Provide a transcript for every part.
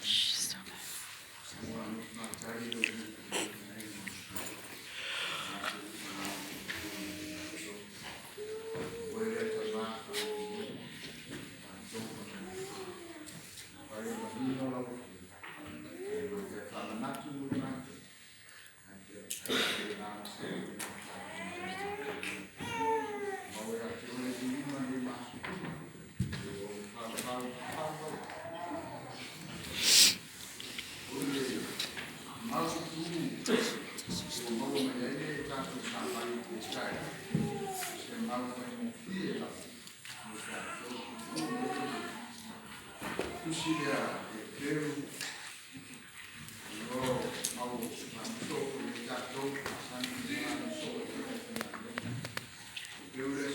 Shh, stop it. Leave it.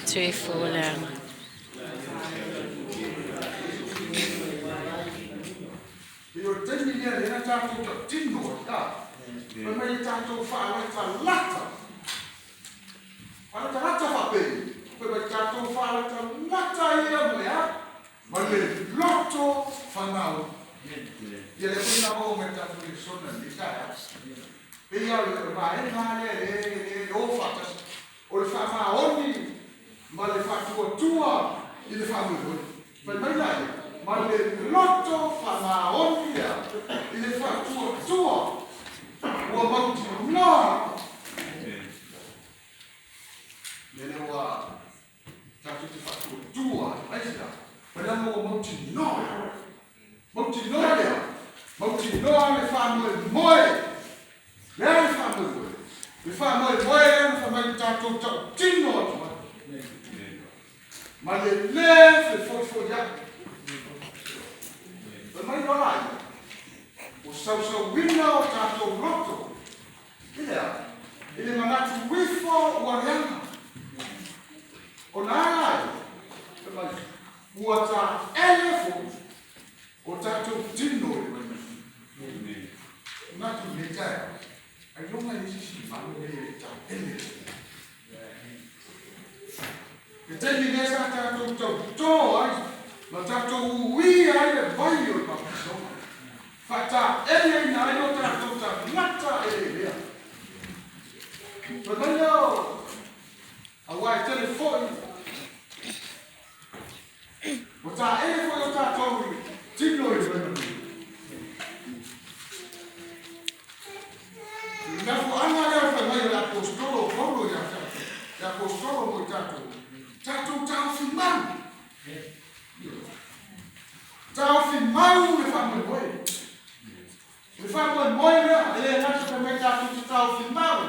Tuifuolaga. Ma le loto faamaoni lea i le faatuatua ua mautinoa. Le lea ua tatou te faatuatua ai aisea? Leaga ua mautinoa. Mautinoa lea, mautinoa le faamoemoe. Lea le faamoemoe. Le faamoemoe lea na fai mai tatou tautino atu ai. Ma le lē fefoifoia'i. Fai mai loa laia, ua sausauina o tatou loto i le a? I le manatu ifo ua leaga. Ona a laia? Fai mai, ua taele foi o tatou tino i le vaimauga. Manatu i lenei taeao, ailoga e i ai se isi malu e taele. Le taimi lea sa tatou tauto ai ma tatou uia ai le vai o le papatisoga, faataeleina ai o tatou tagata eleelea. Fai mai lea o aua e tele foi ua taele foi o tatou tino i le vaimauga. Le mafuaaga lea o le fai mai o le aposetolo o Paulo ia tatou, le aposetolo mo i tatou, tatou taofi mau. Taofi mau le faamoemoe. Le faamoemoe lea, e le gata fai mai tatou te taofi mau,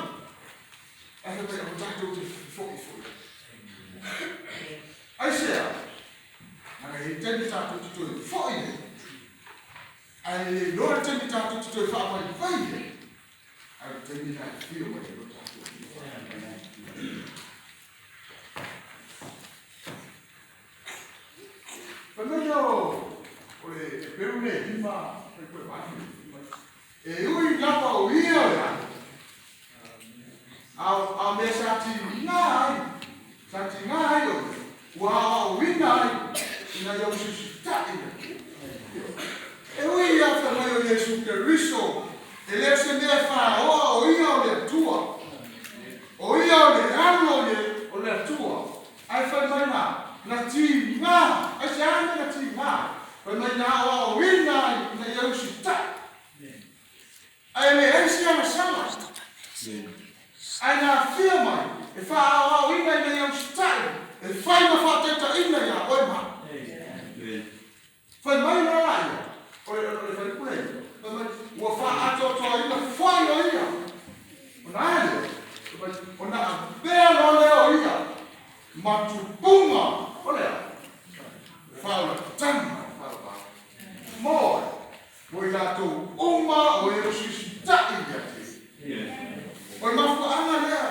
ae fai mai aua tatou te fefoifoiai. Aisea? Leaga e i ai taimi tatou te toe foi ai, ae le iloa le taimi tatou te toe faavaivai ai, ae o le taimi lena e afio mai ai lo tatou Alii. Fai mai lea o le Eperu le lima fai koe valu, e ui lava o ia o le ala, a o mea sa tiga ai, sa tiga ai o ia, ua aoaoina ai ina ia usiusita'i le Atua. E ui ia fai mai o Iesu Keriso, e le o se mea e faaoa o ia o le Atua. O ia o le alo o le Atua. Ae fai mai na, na tiga, aisea mea na tiga? Fai mai na aoaoina ai ina ia usitai. Ae leai se agasala. Ae na afia mai e faaaoaoina ina ia usitai, e fai ma faataitaiga ia oe ma au. Fai mai loa laia, o le fuaiupu lea, fai mai, ua faaatoatoaina foi o ia. Ona a lea? Fai mai, ona avea loa lea o ia ma tupuga o le a? Faaolataga o le faalavaa. Mo ai? Mo i latou uma o e usiusita'i ia te ia. O le mafuaaga lea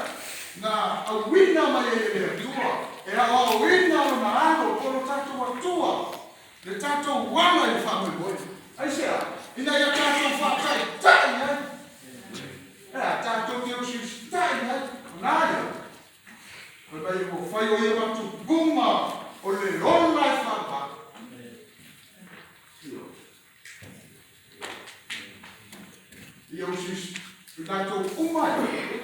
na auina mai ai e le Atua e aoaoina Lona Alo po o lo tatou Atua le tatou ala i le faamoemoe. Aisea? Ina ia tatou faataitai ai. E a? Tatou te usiusitai ai. Ona a lea? Fai mai ua fai o ia ma tupuga o le ola e faavavau. Ia usiusi i tatou uma ai.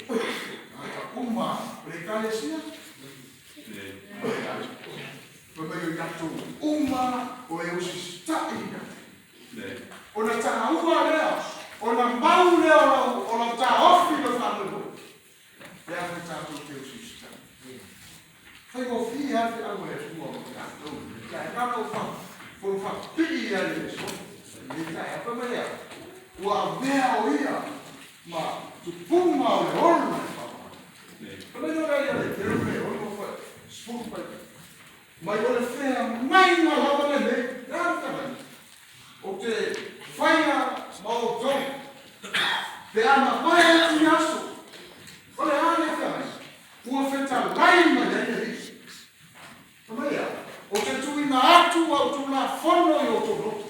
Tagata uma o le Ekalesia. Fai mai o i tatou uma o e usisita'i ia te. Ona taua lea, ona mau lea o lau taofi i lou faamoemoe. Pe afai tatou te usiusita'i. Faigofie lava le feau a le Atua mo tatou. Ae na ona ou fonofaapipii lava i le aso. I lenei taeao. Fai mai lea, ua avea o ia ma tupuga o le ola e faavavau. Fai mai loa ia le Heperu le ono foi, 10 fai mai o le feagaiga lava lenei. Le a le feagaiga? Ou te faia ma outou pe a mavae atu ia aso. O le a lea feagaiga? Ua fetalai mai ai le Alii. Fai mai lea, ou te tuuina atu au Tulafono i outou loto.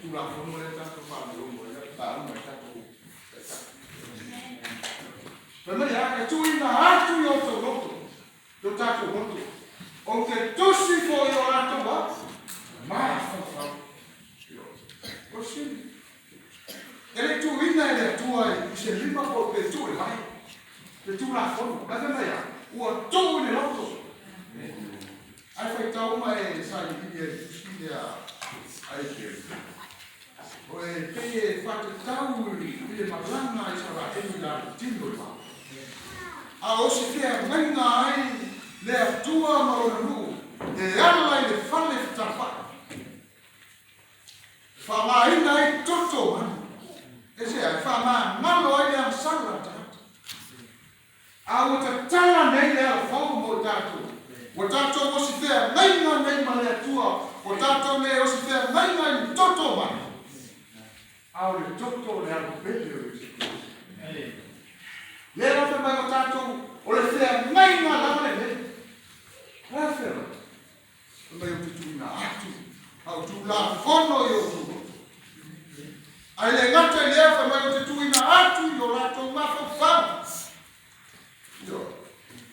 Tulafono lea tatou faalogologo ai, lauga ai tatou taitai. Fai mai lea, e tuuina atu i outou loto, i o tatou loto. Ou te tusi foi i o latou a mafaufau. O le fesili, e le i tuuina e le Atua i se lima po o pe tuu i le vae le Tulafono, ae fai mai a, ua tuu i le loto. Ae faitau ma e sa lea a Esekiele, o e pei e faatatau i le malaga a Isaraelu i lana tino i fafo. A o se feagaiga ai le Atua ma Lona nuu e ala i le fale fetalafai, e faaaogaina ai toto o manu, e se a, e faamagalo ai le agasala a le tagata. A ua tatala nei le alafou mo i tatou, ua tatou osi feagaiga nei ma le Atua, ua tatou le osi feagaiga i ni toto o manu, a o le toto o le alopele o Iesu Keriso. Lea la fai mai o tatou o le feagaiga lava lenei. O le a feagaiga? Fai mai ou te tuuina atu au Tulafono i outou loto. Ae le gata i lea, fai mai ou te tuuina atu i o latou mafaufau. Ioe.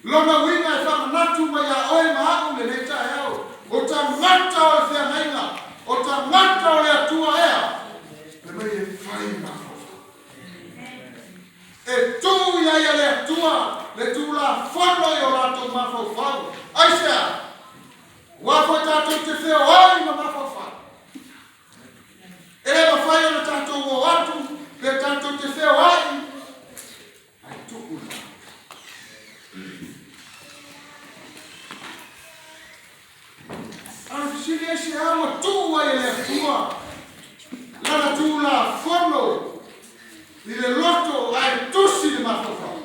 Lona uiga e faamanatu mai ia oe ma a'u lenei taeao, o tagata o le feagaiga, o tagata o le Atua ea? Fai mai e fai mafaufau. E tuu i ai e le Atua le Tulafono i o latou mafaufau. Aisea? Aua foi tatou te feoai ma mafaufau. E le mafai ona tatou o atu pe tatou te feoai ae tuu le mafaufau. A o le fesili aisea ua tuu ai e le Atua Lana Tulafono i le loto ae tusi le mafaufau?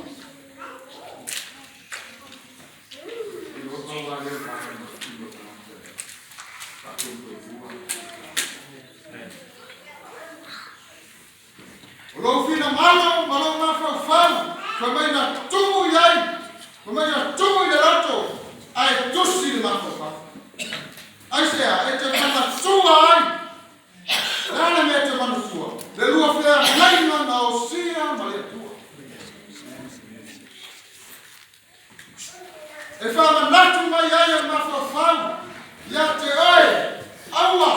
O lou finagalo ma lou mafaufau, fai mai na tuu i ai, fai mai na tuu i le loto, ae tusi le mafaufau. Aisea? E te manatua ai. O le a le mea e te manatua? Le lua feagaiga na osia ma le Atua. E faamanatu mai ai e le mafaufau ia te oe, aua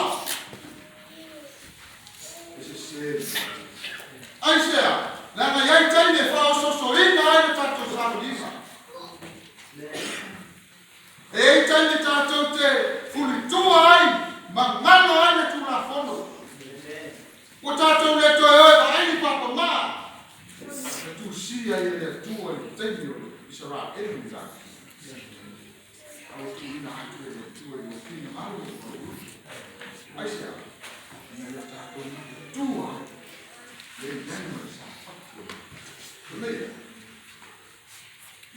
e sese. Aisea? Leaga e i ai taimi e faaosoosoina ai le tatou savalima. E i ai taimi tatou te fulitua ai ma galo ai le Tulafono. Ua tatou le toe o e vaai ni papamaa na tusia ai e le Atua i le taimi o le Isaraelu i lagi. A ua tuuina atu e le Atua i lou finagalo ma lou loto. Aisea? Ina ia tatou manatua ai le i ai ma le Sapatu o le Atua. Lelei.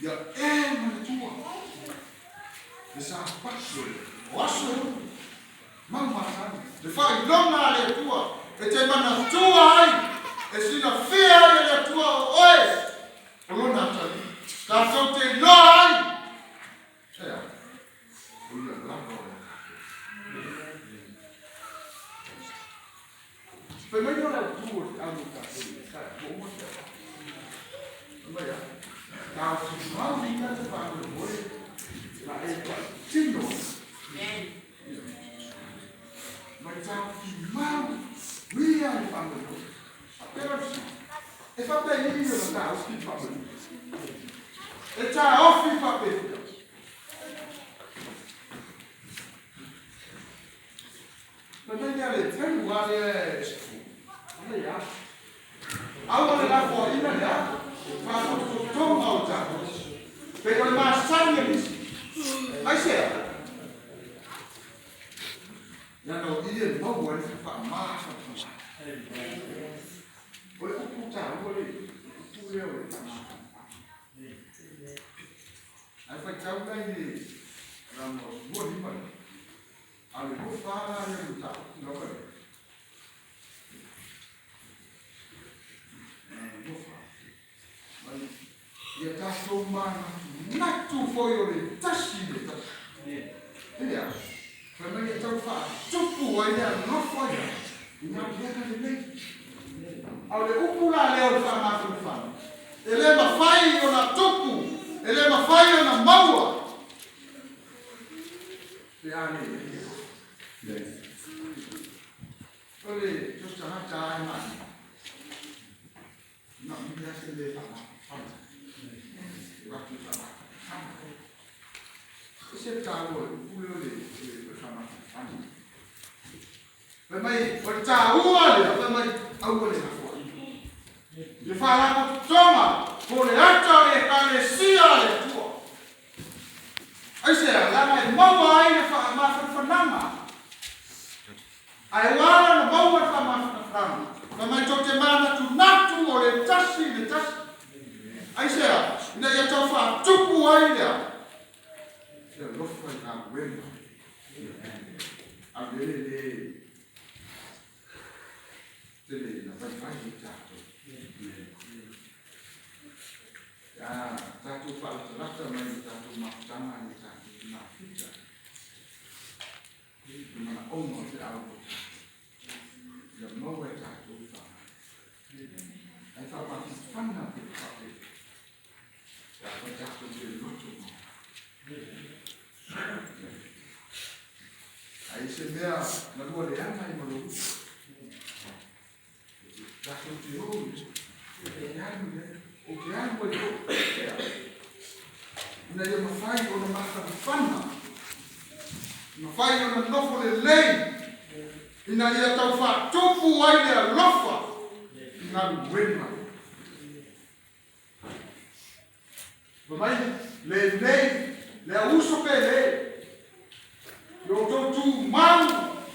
Ia e manatua le Sapatu o le o aso e ono, mau masani, le faailoga a le Atua e te manatua ai, e silafia ai e le Atua o oe o Lona atalii, tatou te iloa ai, e a, o Ia lava o le tatou. Fai mai o le autu o le feau mo tatou i le taeao, ua uma le feau. Fai mai a, taofi mau ia te faamoemoe la e patino. Mai taofi mau ia le faamoemoe. Faapea la e faapea i ona taofi le faamoemoe. E taofi faapefea. Fai mai lea le telu a lea e sifu. Fai mai a. Aua le lafoaiina le a. Faapotopotoga o tatou. Pei o le masani e nisi. Aisea? Leaga o i e maua ai le faamafanafanaga. O le upu taua le upu lea o le faamafanafanaga. Ae faitau la i le lama 25 lea. A o le 24 la lea o le mataupu lava lea. 24. Mai, ia tatou manatunatu foi o le tasi i le tasi. Ea, fai mai ia tau faatupu ai le alofa ia i galuega lelei. A o le upu la lea o le faamafanafana, e le mafai ona tupu, e le mafai ona maua Pe a le i ai le alofa. O le so se tagata lava e manaia. Na o mea se le faamafanafana. E avatu le faamafanafana. E se taua o le upu lea o le faamafanafana. Fai mai, o le taua lea, fai mai, aua le lafoaiina. Le faalapotopotoga po o le ata o le Ekalesia a le Atua. Aisea? Leaga e maua ai le faamafanafanaga. Ae ua ala ona maua le faamafanafanaga, fai mai tou te manatunatu o le tasi i le tasi. Aisea? Ina ia tau faatupu ai le a? Le alofa i galuega. A le le tele ina vaivai ai tatou. A tatou faalatalata mai le tatou mafutaga i le tatou mafuta. Le manaoga o feau o tatou. Ia maua e tatou le faamai. Ae faamafanafana pe faapea. Pe afai tatou te loto mau. Ai se mea na lua leaga ai ma lou uso. Tatou te o i le alu i ai. O te alu ai foi. Ina ia mafai ona mafanafana. Mafai ona nofo lelei. Ina ia tau faatupu ai le alofa i galuega. Fai mai, lenei, le auuso pe le, i o outou tumau,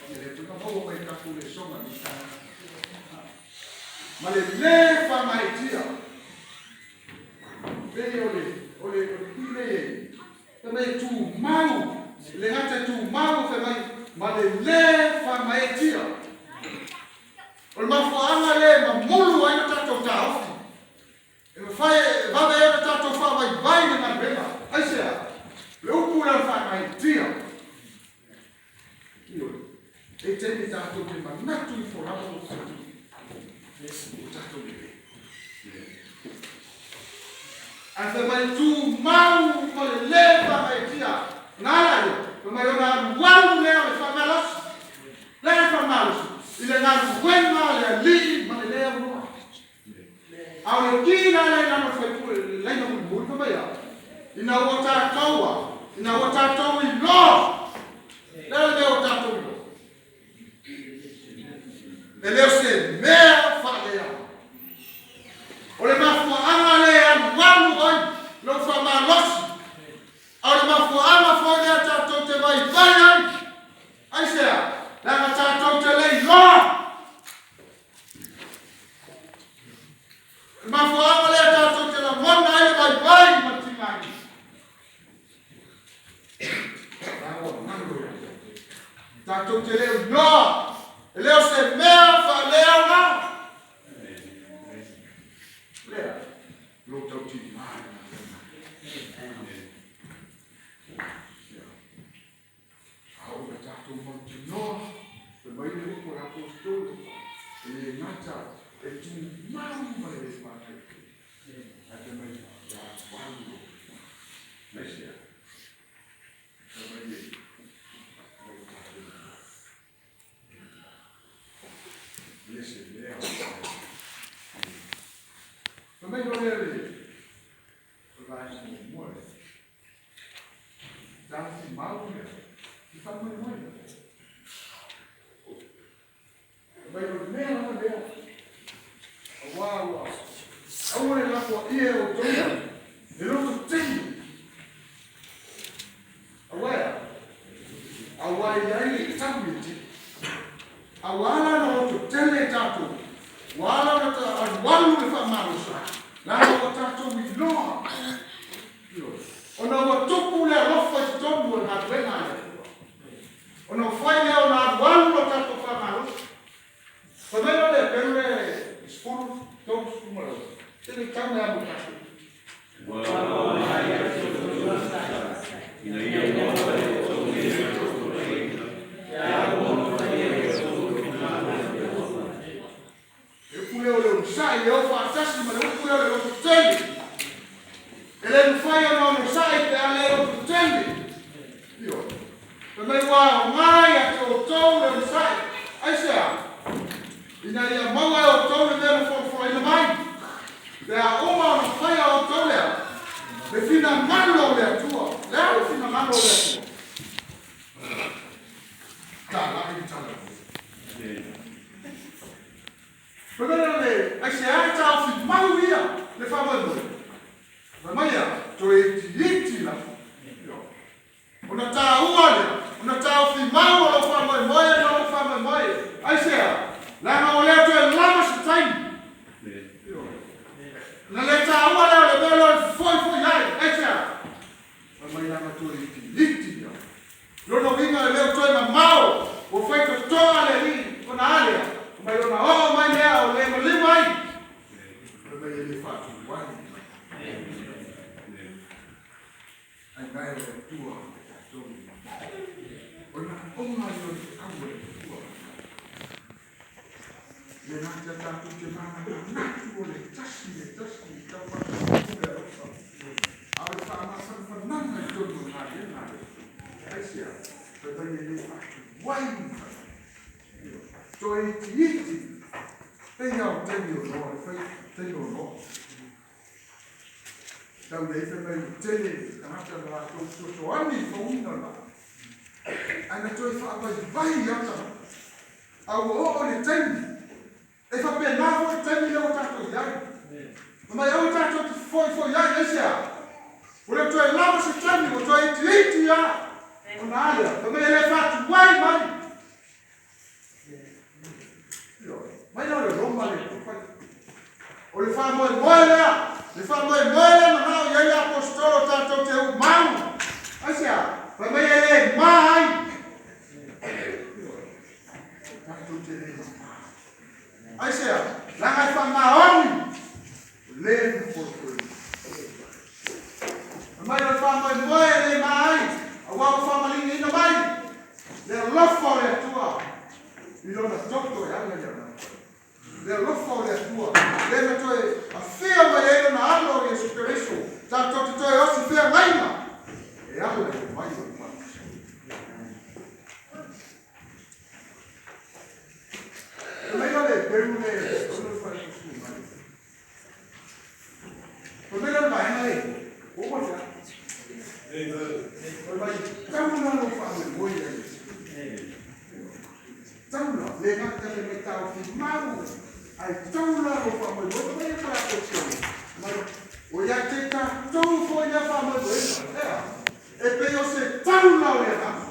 ia lea foi na maua mai tatou lesona i taeao. Ma le lē faamaetia, pei o le, o le, o le i lea e, fai mai e tumau, le gata e tumau, fai mai, ma le lē faamaetia. O le mafuaaga lea e mamulu ai le tatou taofi. E mafai e vave ai ona tatou faavaivai le galuega. Aisea? O le upu lea o le faagaeetia. Ioe. E i taimi tatou te manatu ifo lava ua tatou lelei. Ae fai mai tumau ma le lē faagaeetia. Na ala ia, fai mai ona alualu lea o le faamalosi. Le faamalosi i le galuega a le Alii ma le lē aunoa. A o le ki la lea i lalo o le faipule i le laina mulimuli, fai mai a, ina ua tatou a, ina ua tatou iloa, le a le mea ua tatou iloa? E le o se mea faaleaga. O le mafuaaga lea e alualu ai lou faamalosi, a o le mafuaaga foi lea tatou te vaivai ai. Aisea? Leaga tatou te le iloa. O le mafuaaga lea tatou te lagona ai le vaivai ma le tigaina. La ua galo ia te tatou. Tatou te le iloa, e le o se mea faaleaoga. Lea, lou tautima i galuega. A oo ina tatou mautinoa, fai mai le upu a le Aposetolo, e le gata e tumau ma le le faagaioia, ae fai mai e alualu loa. Aisea? Fai mai e ua tatou iloa. E le se mea o Fai mai loa lea le vaega muamua lea. Taofi mau lea i faamoemoe. Mai o le mea lava lea. Aua ua aua le lafoaia e outou le loto tele. Aua e a? Aua e i ai le tau e tele. A ua ala ona loto tele tatou, ua ala ona alualu le faamalosi, leaga ua tatou iloa. Ona ua tupu le alofa i totonu o le galuega a le Atua. Ona mafai lea ona alualu lo tatou faamalosi. Fai mai loa le pelu le 10, 30 ma le tele tau me alu tatou. Ua mai a ina ia maua e outou le tofolaina, e aua mafai e outou finagalo le alofa. Le upu lea o le onosai e o faatasi ma le upu lea o le loto tele. E le mafai ona onosai pe a le loto tele. Ioe. Fai mai ua aoga ia te outou le onosai. Aisea? Ina ia maua e outou le mea na folafolaina mai. Pe a uma ona faia outou lea, le finagalo o le Atua. Le a le finagalo o le Atua? Talai le tala lelei. Fai mai le aisea e taofi mau ia le faamoemoe? Fai mai ia, toe itiiti lava. Ona taua lea, ona taofi mau o lou faamoemoe ma lou faamoemoe. Aisea? Leaga ua le toe lava se taimi. Na le taua lea o le mea lea o le fefoifoiai. Aisea? Fai mai leaga toe itiiti lava. Lona uiga e le o toe mamao, ua faitotoa le alii ona a lea, mai ona oo mai lea o le maliu ai. Fai mai e le faatuai mai. Ai nai o le Atua le tatou. O le manaoga lea o le feau a le Atua. Le gata tatou te manatunatu o le tasi le tasi i tau faataunuuga le alofa. A o le faamafanafanaga i totonu o le galuega a le Atua. Aisea? Fai mai e le faatuai mai. Toe itiiti. Pei lava o taimi o Noa, le fai taimi o Noa. Tau i ai fai mai ua tele tagata na latou fesoasoani i le fauina o le vaa. Ae na toe faavaivai lava tagata. A ua oo i le taimi, e faapena foi le taimi lea ua tatou i ai. Fai mai aua tatou te fefoifoiai, aisea? Ua le toe lava se taimi, ua toe itiiti lava. Ona a lea? Fai mai e le faatuai mai. Ioe. Mai la o le Roma le fai. O le faamoemoe lea, le faamoemoe lea manao i ai le aposetolo tatou te umau. Aisea? Fai mai e le ma ai. Ioe. Tatou te le ma. Aisea? Leaga e faamaoni o le na folafolaina. Fai mai o le faamoemoe e le ma ai, aua ua faamaligiina mai le alofa o le Atua i lona toto e ala i le agaga. Le alofa o le Atua, lea na toe afio mai ai lona Alo o Iesu Keriso, tatou te toe osi feagaiga e ala i le vai o le malosi. Fai mai la le peu le ono le faaiusu mai. Fai mai la le vaega le, ua uma le feau. Fai mai, taula lou faamoemoe ia Iesu. Taula, le gata le mai taofi mau, ae taula lou faamoemoe. Fai mai e koe aposetolo. Mai, o ia te tatou foi lea faamoemoega. Ea, e pei o se taula o le agaga.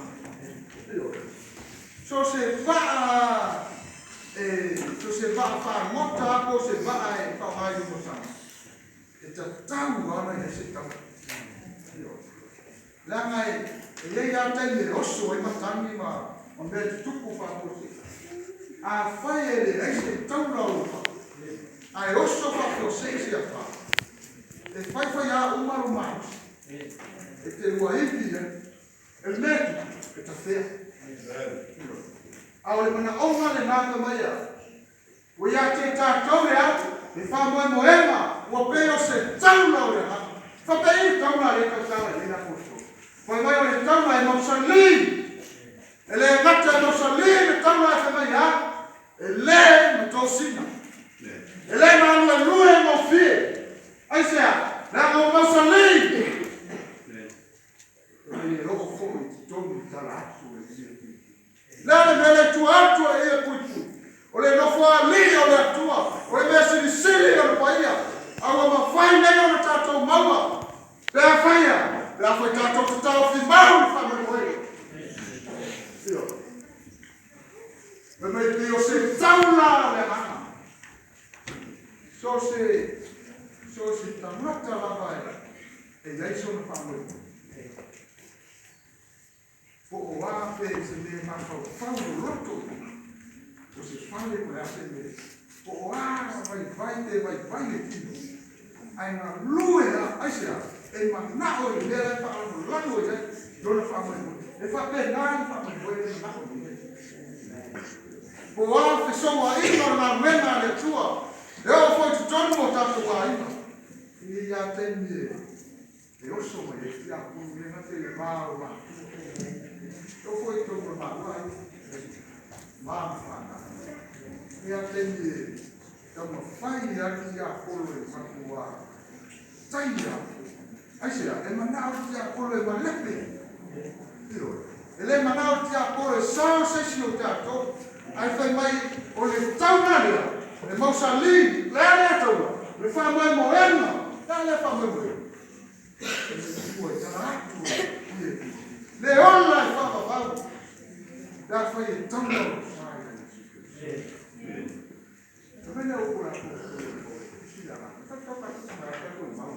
Ioe. So se vaa e, so se vaa fagota lava po o se vaa e faaaoga i luga o sami, e tatau lava ona i ai se taula. Ioe. Leaga e i ai lava taimi e oso ai matagi ma mea e tutupu faafuasei. Afai e leai se taula o lou vaa, ae oso faafuasei se afa, e faifai lava uma lou malosi. E te luaivi ai. E le mea e tupu, e tafea. Ioe. A o le manaoga lenā fai mai a, ua ia te tatou le au, le faamoemoega ua pei o se taula o le agaga. Faapei le taula a lea e tautala i ai le aposetolo. Fai mai o le taula e mausali. E le gata e mausali le taula ae fai mai a, e le matosina. E le maluelue gofie. Aisea? Leaga ua mausali. Fai mai e oo foi i totonu i tala atu o le ia puipui. Le a le mea le tua atu o le ia puipui? O le nofoalii o le Atua, o le mea silisili o le paia, a ua mafai nei ona tatou maua, pe afai a, pe afai tatou te taofi mau i le faamoemoega. Ioe. Fai mai pei o se taula o le agaga. So se, so se tagata lava e i ai sona faamoemoe. Po o a pe se mea e mafaufau loloto i ai, po o se fale po o le a se mea, po o a vaivai pe vaivai le tino, ae galue lava, aisea? E manao i le mea la e faalagolago i ai lona faamoemoe. E faapena le faamoemoe le manao i ai. Po o a fesouaiga o le galuega a le Atua, e oo foi i totonu o tatou aiga, e i ai lava taimi e oso mai ai tiapolo le gata i le va o matua. E oo foi i totonu o le maua ai, ma ma fanau. E i ai lava taimi e taumafai lava le tiapolo e matua taia. Aisea? E manao le tiapolo e malepe. Ioe. E le manao tiapolo e sao se si o tatou. Ai fai mai o le taula lea, le mausali, le a lea taula, le faamoemoega, le a lea faamoemoega. E le tua i tala atu i le le ola e faavavau, le a fai e taula o lo sa ia Iesu Keriso. E mai lea upu o le apostolo o le tusi le agaga, e faitau faatasi mai a tatou mau.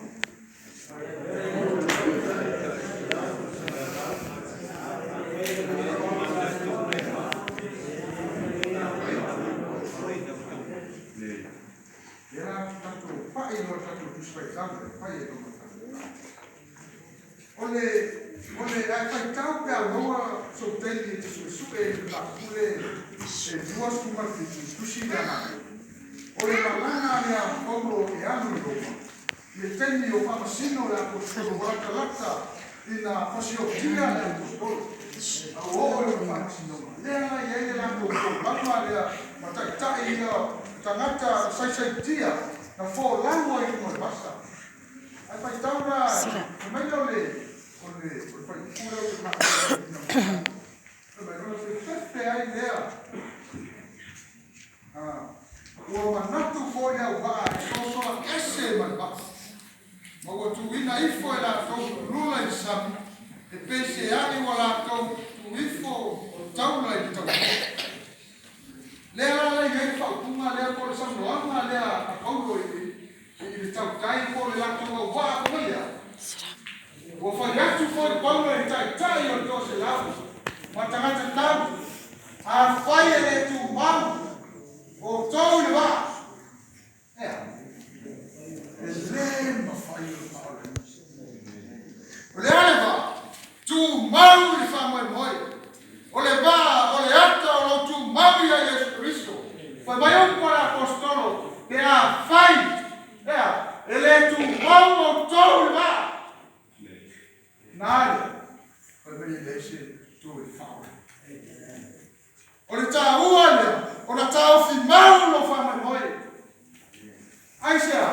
Lea la tatou pai loa le tatou Tusi Faitau e fai ai loa ma tatou. O le ae faitau pe a maua sou taimi e te suesue i le mataupu le e 27 tusi le agaga. O le malaga lea a Paulo e alu i Roma, i le taimi o faamasino le aposetolo ua latalata ina fasiotia le aposetolo. A ua oo i lona faamasinoga, lea la i ai le latou folauga lea ma taitai ia tagata na saisaitia na folau ai luga o le vasa. Ae faitau la, Sila. fai mai lea o le faaiupu lea ou te mafaufauina mai. Fai mai, ona fefefe ai lea. Ua manatu foi le auvaa e sosola ese ma le vaa. Ma ua tuuina ifo e latou lula i le sami, e peseai ua latou tuu ifo taula i le tautoa. Lea la la i ai le faaupuga lea po o le saunoaga lea a Paulo i le tautai po o le latou auvaa foi lea. Sit up. Ua fai atu foi Paulo i le taitai o le 100 ma tagata tau, afai e le tumau outou i le vaa. Ea, e le mafai ona faaolaina. O le a le vaa, tumau i le faamoemoe. O le vaa, o le ata o lou tumau ia Iesu Keriso. Fai mai upu a le apostolo, pe afai, ea, e le tumau outou i le vaa. Na lea, fai mai e leai se tu e faaola. O le taua lea, ona taofi mau lou faamoemoe. Aisea?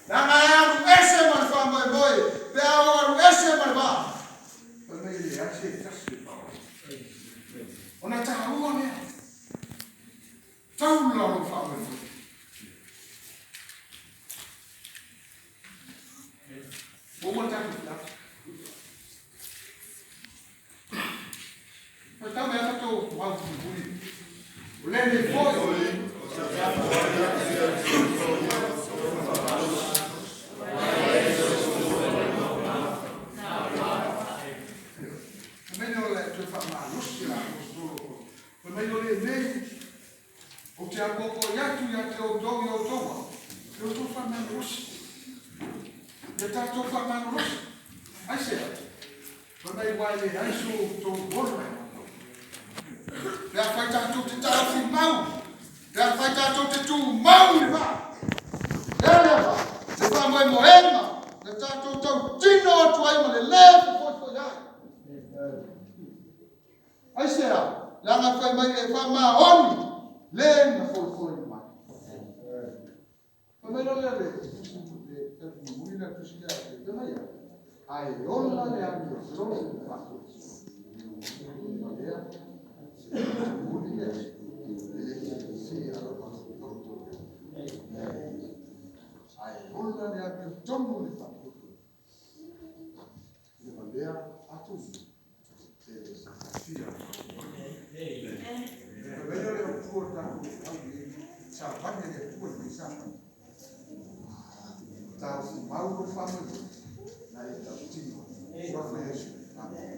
Leaga e alu ese ma le faamoemoe, pe a o alu ese ma le vaa. Fai mai e leai se tasi e faaola. Ona taua lea, taula lou faamoemoe. Ua uma le tatou fiafi. Faitau mai a tatou mau mulimuli. O lenei foi. Fai mai o le toe faamalosi la apostolo. Fai mai o lenei, ou te apoapoai atu ia te outou i outou e outou faamalolosi. Ia tatou faamalolosi. Aisea? Fai mai ua e leai so outou ola e maumau. Pe afai tatou te taofi mau, pe afai tatou te tumau i le vaa. Lea lea vaa, le faamoemoega, na tatou tautino atu ai ma le lē fefoifoiai ai. Aisea? Leaga fai mai e faamaoni le na folafolaina mai. Fai mai loa lea le tusi le mulimuli le tusi lea, fai mai ia, ae ola le amiotonu i le faafoisi. Ma lea, mulimuli lea, e le sia lava outou. Ae ola le amiotonu i le faafoisi. Ma lea atu e le sia lava. Fai mai lea le Atua o tatou au i savali e le Atua i le savali. Taofi mau lou faamoemoe, na e tautino. Alofa Iesu. Amen.